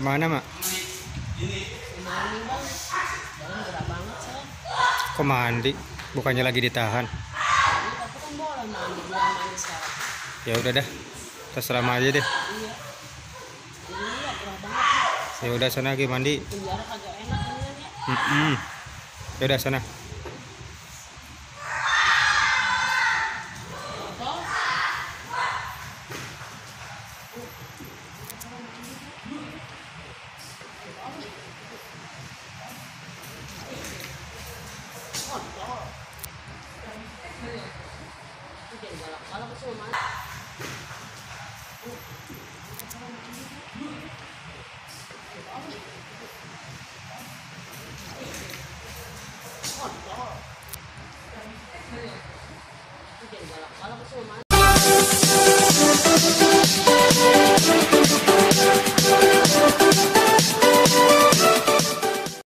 kemana, Mak? Mandi bang, dalam gerak banget saya. Kok mandi? Bukannya lagi ditahan? Ini aku kan boleh mandi, bilang mandi sekarang. Ya udah dah, terserah Ma aja deh. Iya, ini ya gerah banget. Ya udah sana lagi mandi. Penjara kagak enak ini ya. Ya udah sana. Betul. Kalau kesuman. Kalau kesuman.